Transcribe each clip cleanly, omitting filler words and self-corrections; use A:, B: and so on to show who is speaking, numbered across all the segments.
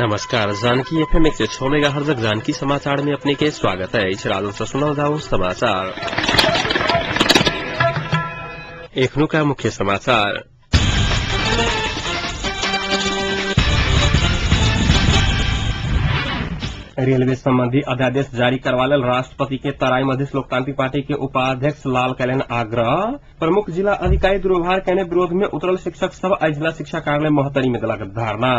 A: नमस्कार, Janaki FM 106 megahertz Janaki समाचार में अपने के स्वागत है। राजन सुनाल जाओ समाचार। एखनुका मुख्य समाचार। रेलवे संबंधी अध्यादेश जारी करवा लेल राष्ट्रपति के तराई मधेश लोकतांत्रिक पार्टी के उपाध्यक्ष लाल कैलन आग्रह। प्रमुख जिला अधिकारी दुर्व्यवहार केने विरोध में उतरल शिक्षक सब आई जिला शिक्षा कार्यालय महोत्तरी में देलक धरना।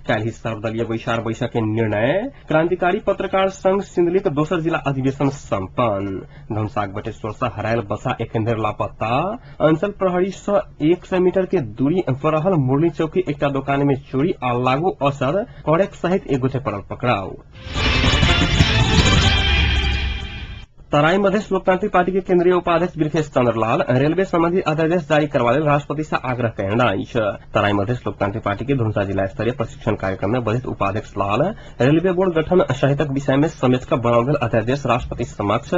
A: काल्हि सर्वदलीय बैसार बैसक के निर्णय। क्रांतिकारी पत्रकार संघ सिंदली के दोसर जिला अधिवेशन सम्पन्न। धनसाक बटेश्वर से हरायल बसा एखन धरि लापता। अंचल प्रहरी से 100 मीटर के दूरी पर रहल मुरली चौकी एकटा दोकान में चोरी आ लागू असर करेक सहित एक गोटे पड़ल पकड़ाव। तराई मधेश लोकतांत्रिक पार्टी के केंद्रीय उपाध्यक्ष बिरखेश चंद्रलाल रेलवे संबंधी अध्यादेश जारी करवा लेल राष्ट्रपति से आग्रह कयने अछि। तराई मधेश लोकतांत्रिक पार्टी के धनुषा जिला स्तरीय प्रशिक्षण कार्यक्रम में बधित उपाध्यक्ष लाल रेलवे बोर्ड गठन सहितक विषय में समेट क बनाओल गेल अध्यादेश राष्ट्रपति समक्ष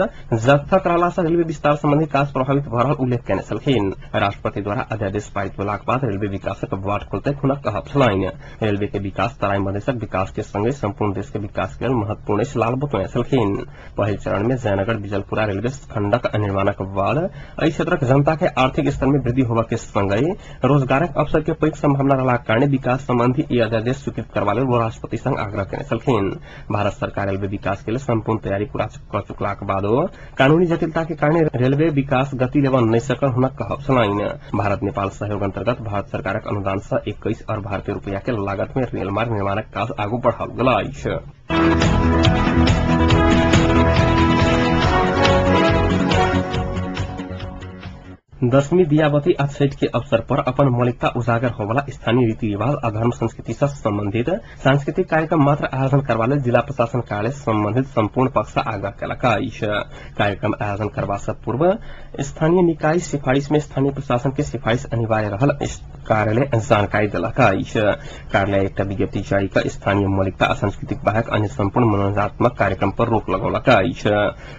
A: जत्था करला से रेलवे विस्तार संबंधी काज प्रभावित भ रहल उल्लेख कयने छलखिन। राष्ट्रपति द्वारा अध्यादेश पारित भेलाक बाद रेलवे विकासक बाट खुलतै हुनक कहब छलनि। रेलवे के विकास तराई मधेशक विकास के संगे संपूर्ण देश के विकास के लेल महत्वपूर्ण अछि, लाल बतौने छलखिन। पहिल चरण में जयनगर बिजलपुरा रेलवे खंडक निर्माणक बाद एहि क्षेत्रक जनता के आर्थिक स्तर में वृद्धि होबय के संगहि रोजगारक अवसर के पैघ संभावना रहलाक कारणे विकास संबंधी ई अध्यादेश स्वीकृत करवा लेल ओ राष्ट्रपति संग आग्रह केने छलखिन। भारत सरकार रेलवे विकास के लेल संपूर्ण तैयारी पूरा क चुकलाक बादो कानूनी जटिलता के कारणे रेलवे विकास गति लेबऽ नहि सकल हुनक कहब छलनि। भारत नेपाल सहयोग अंतर्गत भारत सरकारक अनुदान सँ 21 अरब भारतीय रुपया के लागत में रेल मार्ग निर्माणक काज आगू बढ़ाओल गेल अछि। दशमी दियाबती आ छठ के अवसर पर अपन मौलिकता उजागर होवला स्थानीय रीति रिवाज आ धर्म संस्कृति से संबंधित सांस्कृतिक कार्यक्रम मात्र आयोजन करवा लेल जिला प्रशासन कार्यालय संबंधित संपूर्ण पक्ष से आग्रह केलक अछि। कार्यक्रम आयोजन करबा से पूर्व स्थानीय निकाय सिफारिश में स्थानीय प्रशासन के सिफारिश अनिवार्य रहल कार्यालय जानकारी देलक अछि। कार्यालय एकटा विज्ञप्ति जारी क स्थानीय मौलिकता आ सांस्कृतिक बाहेक अन्य संपूर्ण मनोरंजनात्मक कार्यक्रम पर रोक लगौलक अछि।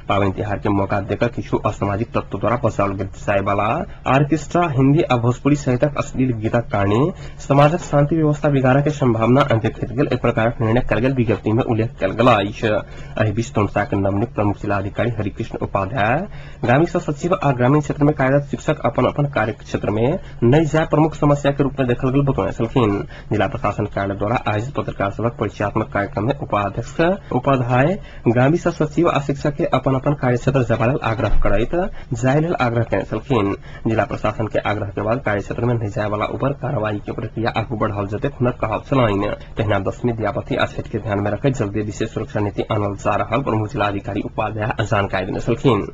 A: पावनि तिहार के मौका देकर किछु असामाजिक तत्व द्वारा बजाओल जाय वाला आर्केस्ट्रा हिन्दी आ भोजपुरी सहितक अश्लील गीतक कारणे समाजक शांति व्यवस्था बिगाड़य के संभावना देखैत गेल एहि प्रकारक निर्णय कयल गेल विज्ञप्ति में उल्लेख कयल गेल अछि। एहि बीच धनुषाक नवनियुक्त प्रमुख जिलाधिकारी हरिकृष्ण उपाध्याय ग्रामीण सचिव आ ग्रामीण क्षेत्र में कार्यरत शिक्षक अपन अपन कार्य क्षेत्र में नहि जाय प्रमुख समस्या के रूप में देखल गेल बतौने छलखिन। जिला प्रशासन कार्यालय द्वारा आयोजित पत्रकार सभक परिचयात्मक कार्यक्रम में उपाध्यक्ष उपाध्याय ग्रामीण सचिव आ शिक्षक के अपन अपन कार्य क्षेत्र जयबा लेल आग्रह करैत जाय लेल आग्रह कयने छलखिन। जिला प्रशासन के आग्रह के बाद कार्य क्षेत्र में नहि जाय वाला ऊपर कार्रवाई के प्रक्रिया आगू बढ़ाओल जेतै हुनक कहब छलनि। तहिना दशमी दियाबती आ छठ के ध्यान में रखैत जल्दी विशेष सुरक्षा नीति आनल जा रहल प्रमुख जिलाधिकारी उपाध्याय जानकारी देने छलखिन।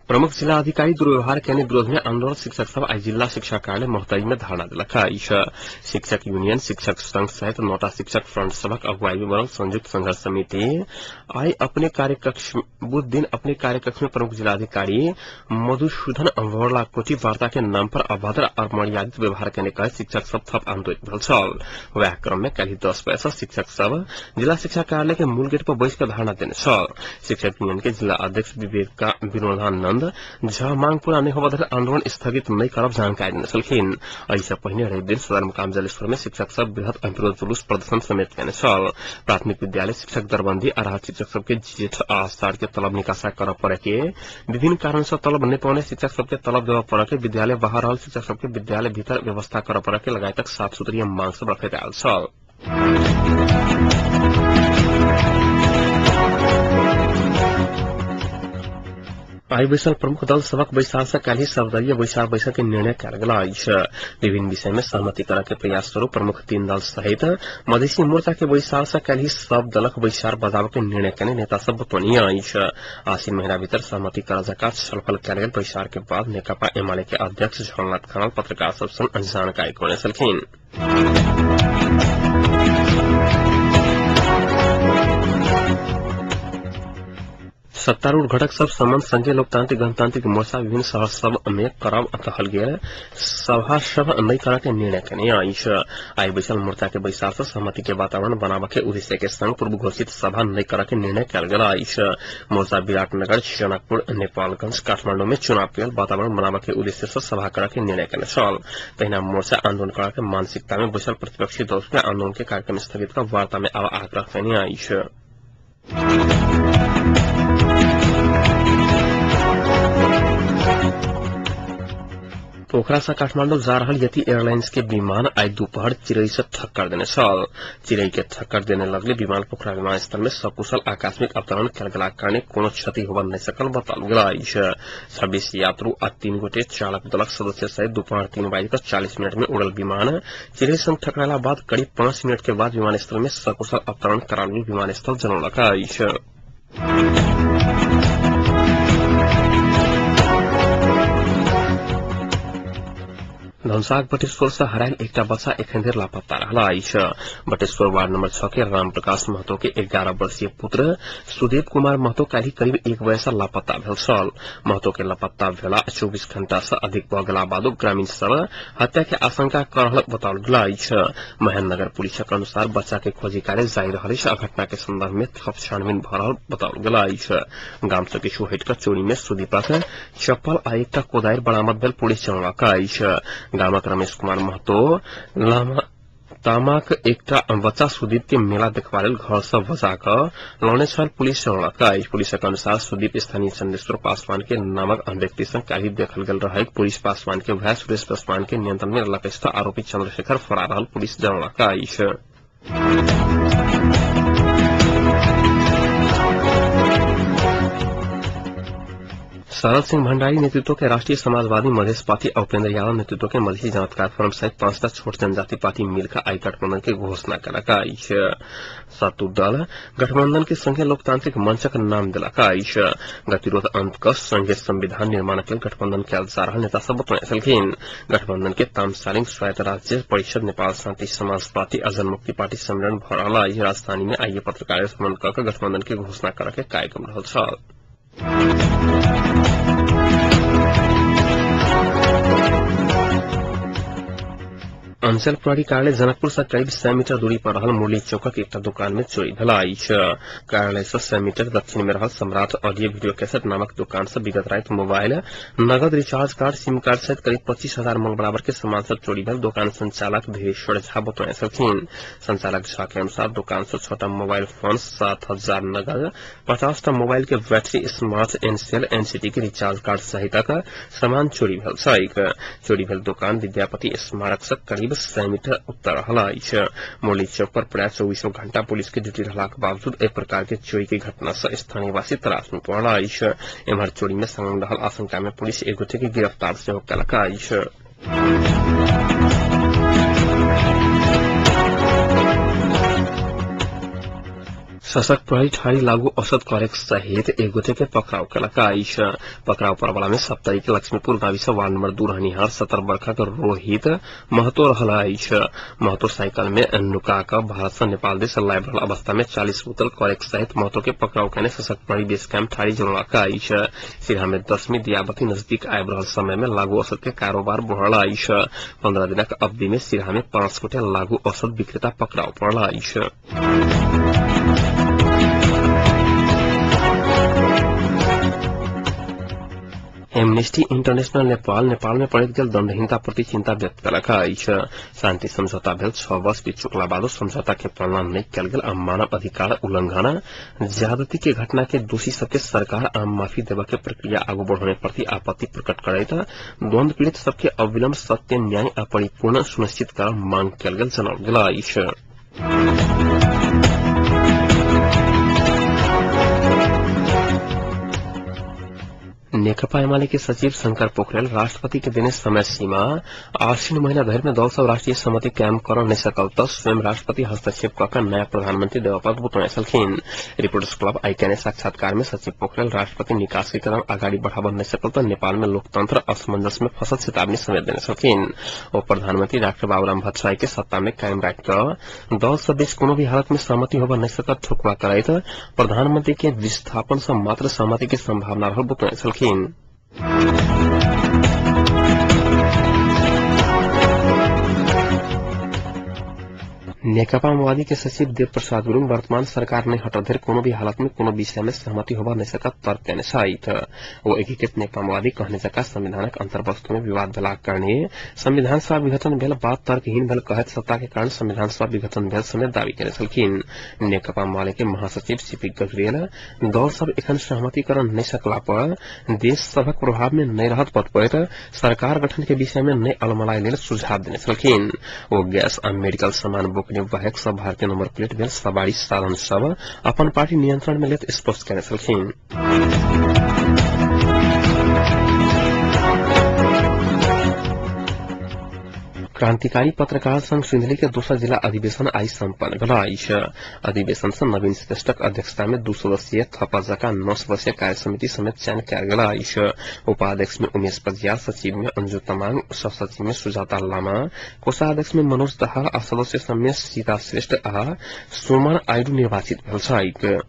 A: प्रमुख जिला अधिकारी दुर्व्यवहार केने विरोध में आंदोलन शिक्षक सब आई जिला शिक्षा कार्यालय महोत्तरी में धरना देलक अछि। शिक्षक यूनियन शिक्षक संघ सहित 9टा शिक्षक फ्रंट सभक अगुवाई में बनल संयुक्त संघर्ष समिति आई अपने कार्यकक्ष बुध दिन अपने कार्यकक्ष में प्रमुख जिलाधिकारी मधुसूदन कोटि वार्ता के नाम पर अभद्र और मर्यादित व्यवहार केने कहे शिक्षक सब थप आंदोलित भेल छल। वएह क्रम में काल्हि 10 बजे से शिक्षक सब जिला शिक्षा कार्यालय के मूल गेट पर बैस क धरना देने छल। शिक्षक यूनियन के जिला अध्यक्ष विवेक विनोदानंद झा मांग पूरा नहि होबय धरि आंदोलन स्थगित नहि करब जानकारी देने छलखिन। एहि पहिने रवि दिन सदरमुकाम जलेश्वर में शिक्षक सब बृहद विरोध जुलूस प्रदर्शन समेत केने छल। प्राथमिक विद्यालय शिक्षक दरबंदी आ राहत शिक्षक सबके जेठ आ आषाढ़ के तलब निकासा करय पड़े के, विभिन्न कारण से तलब नहि पौने शिक्षक सबके तलब देबय पड़े के, विद्यालय बाहर रहल शिक्षक सबके विद्यालय भीतर व्यवस्था करय पड़े के लगायतक 7 सूत्रीय मांग सब रखैत आयल छल। आई बैसल प्रमुख दल सभक बैसार से काल्हि सर्वदलीय बैसार बैसक के निर्णय कयल गेल अछि। विभिन्न विषय में सहमति करय के प्रयास स्वरूप प्रमुख 3 दल सहित मधेसी मोर्चा के बैसार से काल्हि सब दलक बैसार बजाबय के निर्णय केने नेता सब बतौने अछि। आसिन महीना भीतर सहमति करय जकाँ छलफल कयल गेल बैसार के बाद नेकपा एमाले के अध्यक्ष झलनाथ खनाल पत्रकार सब संग जानकारी करौने छलखिन। सत्तारूढ़ घटक सब संबंध संघीय लोकतांत्रिक गणतांत्रिक मोर्चा विभिन्न शहर सब में करब कहल गेल सभा सब नहि करऽ के निर्णय केने अछि। आइ बैसल मोर्चा के बैसार से सहमति के वातावरण बनाबऽ के उद्देश्य के संग पूर्व घोषित सभा नहि करऽ के निर्णय कयल गेल अछि। मोर्चा विराटनगर, जनकपुर, नेपालगंज, काठमांडू में चुनाव के वातावरण बनाबऽ के उद्देश्य से सभा करऽ के निर्णय केने छल। तहिना मोर्चा आंदोलन करऽ के मानसिकता में बैसल प्रतिपक्षी दल के आंदोलन के कार्यक्रम स्थगित कर वार्ता में आब आग्रह केने अछि। पोखरा से काठमांडू जा रहल यति एयरलाइंस के विमान आइ दोपहर चिड़ै से ठक्कर देने छल। चिड़ै के ठक्कर देने लगले विमान पोखरा विमानस्थल में सकुशल आकस्मिक अवतरण कयल गेलाक कारणे कोनो क्षति होबय नहि सकल बताओल गेल अछि। 26 यात्रु आ 3 गोटे चालक दलक सदस्य सहित दोपहर 3:40 में उड़ल विमान चिड़ै संग ठकराला बाद करीब 5 मिनट के बाद विमानस्थल में सकुशल अवतरण कराओल गेल विमानस्थल जनौलक अछि। धनसाक बटेश्वर से हरायल एकटा बच्चा एखन धरि लापता रहल अछि। बटेश्वर वार्ड नंबर 6 के रामप्रकाश महतो के 11 वर्षीय पुत्र सुदेव कुमार महतो काल्हि करीब 1 बजे से लापता भेल छल। महतो के लापता भेला 24 घंटा से अधिक भऽ गेला बादो ग्रामीण सब हत्या के आशंका कर रहल बताओल गेल अछि। महेन्द्रनगर पुलिसक अनुसार बच्चा के खोजी कार्य जारी रहल अछि आ घटना के संदर्भ में थप छानबीन भऽ रहल बताओल गेल अछि। गाम से किछु हटि कऽ चोरी में सुदीपक चप्पल आ एकटा कोदारि बरामद भेल पुलिस जनौलक अछि। गामक रमेश कुमार महतो लामा तामाक एकटा बच्चा सुदीप के मेला देखबा लेल घर से बजा कऽ लौने छल पुलिस जनौलक अछि। पुलिसक अनुसार सुदीप स्थानीय चंदेश्वर पासवान के नामक व्यक्ति संग काल्हि देखल गेल रहै। पुलिस पासवान के भाय सुरेश पासवान के नियंत्रण में लेलक अछि तऽ आरोपी चंद्रशेखर फरार रहल पुलिस जनौलक अछि। शरद सिंह भंडारी नेतृत्व के राष्ट्रीय समाजवादी मधेश पार्टी और उपेंद्र यादव नेतृत्व के मधेसी जनता फोरम सहित 5टा छोट जनजाति पार्टी मिलकर आई गठबंधन के घोषणा कयलक अछि। सातू दल गठबंधन के संघीय लोकतांत्रिक मंचक नाम देलक अछि। गतिरोध अंत क संघीय संविधान निर्माणक लेल गठबंधन कयल जा रहल नेता सब बतौने छलखिन। गठबंधन के तामसालिंग स्वायत्त राज्य परिषद, नेपाल शांति समाज पार्टी आ जनमुक्ति पार्टी सम्मेलन भऽ रहल अछि। राजधानी में आइए पत्रकार सम्मेलन कऽ गठबंधन के घोषणा करऽ के कार्यक्रम रहल छल। अंचल प्रहरी कार्यालय जनकपुर से करीब 100 मीटर दूरी पर रहल मुरली चौकक एकटा दुकान में चोरी भेल अछि। कार्यालय से 100 मीटर दक्षिण में रहल सम्राट ऑडियो वीडियो कैसेट नामक दुकान से विगत राति मोबाइल, नगद, रिचार्ज कार्ड, सिम कार्ड सहित करीब 25,000 मोल बराबर के सामान सब चोरी भेल दुकान संचालक धीरेश्वर झा बतौने छलखिन। संचालक झा के अनुसार दुकान से 6टा मोबाइल फोन, 7,000 नगद, 50टा मोबाइल के बैटरी, स्मार्ट एनसेल, एनसीटी के रिचार्ज कार्ड सहितक सामान चोरी भेल छैक। चोरी भेल दुकान विद्यापति स्मारक से करीब 100 मीटर उत्तर रहल अछि। मुरली चौक पर प्राय 24 घंटा पुलिस के ड्यूटी रहलाक बावजूद एहि प्रकार के चोरी के घटना से स्थानीयवासी त्रास में पड़ल अछि। एम्हर चोरी में संलग्न रहल आशंका में पुलिस एक गोटे के गिरफ्तार सेहो कयलक अछि। सशक्त प्रहरी ठाड़ी लागू औषध करेक सहित एक गोटे के पकड़ाव कयलक अछि। पकड़ाव पड़वला में सप्तरी के लक्ष्मीपुर गावी से वार्ड नंबर 2 रहनिहार 70 वर्षक रोहित महतो रहल अछि। महतो साइकिल में नुका कऽ भारत से नेपाल देश लाबि रहल अवस्था में 40 बोतल करेक सहित महतो के पकड़ाव कयने सशक्त प्रहरी बेस कैंप ठाड़ी जनौलक अछि। सिरहा में 10वीं दियाबती नजदीक आबि रहल समय में लागू औषध के कारोबार बढ़ल अछि। 15 दिनक अवधि में सिरहा में 5 गोटे लागू औषध विक्रेता पकड़ाव पड़ल अछि। एमनेस्टी इंटरनेशनल नेपाल नेपाल में पड़ैत गेल दंडहीनता प्रति चिंता व्यक्त कयलक अछि। शांति समझौता भेल 6 वर्ष बीत चुकला बादो समझौता के पालना नहि कयल गेल आ मानव अधिकार उल्लंघन ज्यादती के घटना के दोषी सबके सरकार आम माफी देबय के प्रक्रिया आगू बढ़ौने प्रति आपत्ति प्रकट करैत द्वंद पीड़ित सबके अविलंब सत्य, न्याय आ परिपूर्ण सुनिश्चित करब मांग कयल गेल जनाओल गेल अछि। नेकपा एमाले के सचिव शंकर पोखरेल राष्ट्रपति के देने समय सीमा आश्विन महीना भर में दल सब राष्ट्रीय सहमति कायम कर नहीं सकल त स्वयं राष्ट्रपति हस्तक्षेप कऽ नया प्रधानमंत्री देवपद बतौने छलखिन। रिपोर्टर्स क्लब आई केने साक्षात्कार में सचिव पोखरेल राष्ट्रपति निकास के कदम अगाडि बढ़ाब नहीं सकल त नेपाल में लोकतंत्र असमंजस में फसल चेतावनी समेत देने छलखिन। ओ प्रधानमंत्री डाक्टर बाबूराम भट्टराई के सत्ता में कायम राखि कऽ दल सब बीच कोनो भी हालत में सहमति होब नहीं सकत ठोकुआ करैत प्रधानमंत्री के विस्थापन से मात्र सहमति के संभावना रहल बतौने छलखिन। नेकपा माओवादी के सचिव देव प्रसाद गुरूङ वर्तमान सरकार नै हटधरि कोनो भी हालत में कोनो विषय में सहमति होबा नहीं सकत तर्क केने छथि। ओ एकीकृत नेकपा माओवादी कहने जका संविधानक अंतर्वस्तु में विवाद भेलाक कारणे संविधान सभा विघटन भेल बात तर्कहीन भेल कहैत सत्ता के कारण संविधान सभा विघटन भेल समेत दावी केने छलखिन। नेकपा माओवादी के महासचिव सीपी गजरेल दल सब एखन सहमतिकरण नहीं सकला पर देश सभक प्रभाव में नहीं रहत बतबैत सरकार गठन के विषय में नहीं अलमलाइ लेल सुझाव देने छलखिन। ओ गैस आ मेडिकल सामान बोकने बाहेक सब भारतीय नंबर प्लेट भेल सवारी साधन सब अपन पार्टी नियंत्रण में लेत स्पष्ट केने छलखिन। क्रांतिकारी पत्रकार संघ सिन्धुली के दोसर जिला अधिवेशन आई सम्पन्न भेल अछि। अधिवेशन से नवीन श्रेष्ठक अध्यक्षता में 2 सदस्यीय थपा जका 9 सदस्यीय कार्य समिति समेत चयन कयल गेल अछि। उपाध्यक्ष में उमेश पजियार, सचिव में अंजू तमांग, सह सचिव में सुजाता लामा, कोषाध्यक्ष में मनोज दाहाल आ सदस्य समेत सीता श्रेष्ठ आ सोमन आइडू निर्वाचित भेल छथि।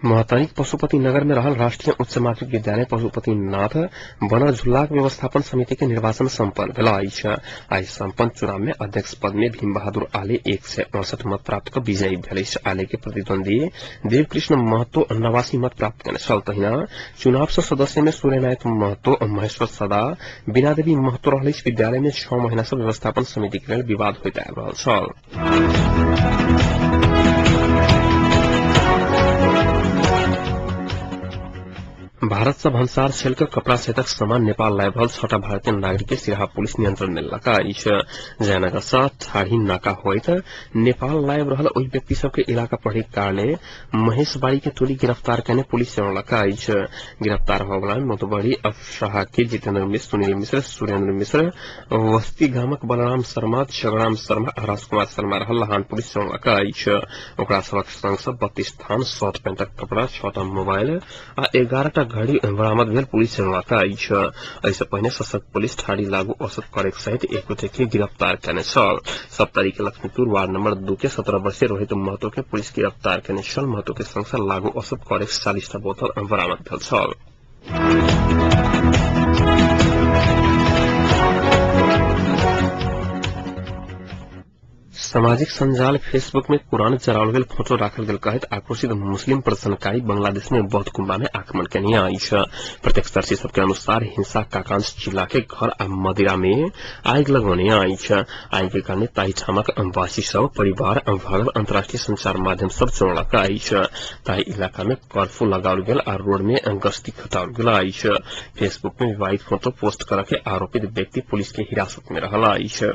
A: महतरीक पशुपति नगर में रहल राष्ट्रीय उच्च माध्यमिक विद्यालय पशुपतिनाथ बनल झुल्लाक व्यवस्थापन समिति के निर्वाचन सम्पन्न भेल अछि। आइ सम्पन्न चुनाव में अध्यक्ष पद में भीम बहादुर आले 168 मत प्राप्त क विजयी भेल अछि। आले के प्रतिद्वंदी देवकृष्ण महतो 89 मत प्राप्त केने छल। तहिना चुनाव से सदस्य में सूर्यनायक महतो, महेश्वर सदा, बीना देवी महतो रहल अछि। विद्यालय में 6 महीना से व्यवस्थापन समिति के लेल विवाद होइत आबि रहल छल। भारत से भन्सार छेल कपड़ा सहितक सामान नेपाल लाबि रहल 6टा भारतीय नागरिक के सिराहा पुलिस नियंत्रण में लगा अछि। जयनगर से ठाढ़ी नाका होइत नेपाल लाबि रहल ओहि व्यक्ति सबके इलाका प्रहरी कार्यालय महेशबाड़ी के टोली गिरफ्तार केने पुलिस जनौलक अछि। गिरफ्तार होबला में मधुबनी अफशाह के जितेन्द्र मिश्र, सुनील मिश्र, सुरेन्द्र मिश्र, वस्ती गामक बलराम शर्मा, छगराम शर्मा आ राजकुमार शर्मा रहल लहान पुलिस जनौलक अछि। ओकरा सबक संग से 32 थान शर्ट पैंटक कपड़ा, 6टा मोबाइल आ 11टा घड़ी बरामद भेल पुलिस जनौलक अछि। एहिसँ पहिने सशक्त पुलिस ठाड़ी लागू औसत करेक सहित एक गोटे के गिरफ्तार केने छल। सप्तरी के लक्ष्मीपुर वार्ड नंबर 2 के 17 वर्षीय रोहित महतो के पुलिस गिरफ्तार केने छल। महतो के संग से लागू औसत करेक 40टा बोतल बरामद भेल छल। सामाजिक संजाल फेसबुक में कुरान जराओल गेल फोटो राखल गेल कहैत आक्रोशित मुस्लिम प्रदर्शनकारी बांग्लादेश में बौद्ध कुंभा में आक्रमण केने अछि। प्रत्यक्षदर्शी सबके अनुसार हिंसा काकांश जिला के घर आ मदिरा में आगि लगौने अछि। आगि के कारणे ताहि ठामक वासी सब परिवार भागल अंतर्राष्ट्रीय संचार माध्यम सब जनौलक अछि। ताहि इलाका में कर्फ्यू लगाओल गेल आ रोड में गश्ती खटाओल गेल अछि। फेसबुक में विवादित फोटो पोस्ट करऽ के आरोपित व्यक्ति पुलिस के हिरासत में रहल अछि।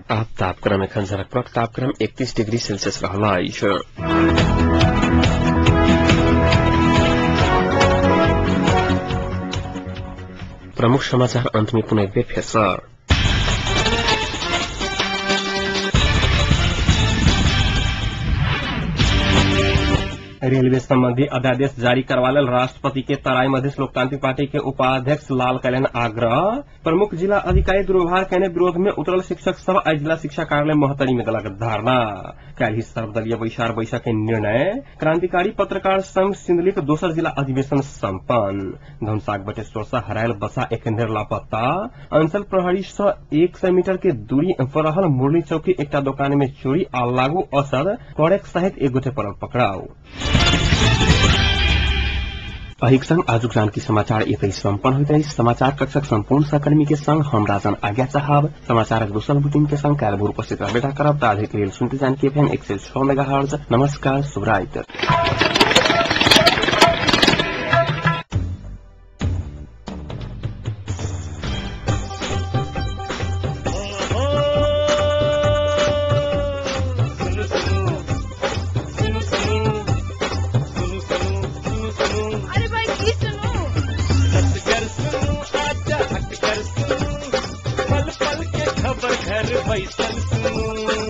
A: आप तापक्रम एखन जनकपुरक तापक्रम 31 डिग्री सेल्सियस रहल अछि। प्रमुख समाचार अंत में पुनः एक बेर फेर। रेलवे संबंधी अध्यादेश जारी करवा लेल राष्ट्रपति के तराई मधेश लोकतांत्रिक पार्टी के उपाध्यक्ष लाल कल्याण आग्रह। प्रमुख जिला अधिकारी दुर्व्यवहार केने विरोध में उतरल शिक्षक सब आई जिला शिक्षा कार्यालय महोत्तरी में देलक धरना। काल्हि सर्वदलीय बैसार बैसक के निर्णय। क्रांतिकारी पत्रकार संघ सिन्धुली के दोसर जिला अधिवेशन सम्पन्न। धनसाक बटेश्वर से हरायल बसा एखन लापता। अंचल प्रहरी से 100 मीटर के दूरी पर रहल मुरली चौक के एकटा दोकान में चोरी आ लागू असर करेक सहित एक गोटे पर पकड़ाव। अहिक संग आजुक जानकी समाचार एतै सम्पन्न होइत अछि। समाचार कक्षक सम्पूर्ण सहकर्मी के संग हम राजन आज्ञा चाहब। समाचारक दोसर बुलेटिन के संग काल्हि भोर उपस्थित रहबे करब। ताधरि के लेल सुनते जानकी एफएम 106 मेगाहर्ट्ज। नमस्कार, शुभरात्रि।
B: पल पल के खबर घर बैसल सुनू।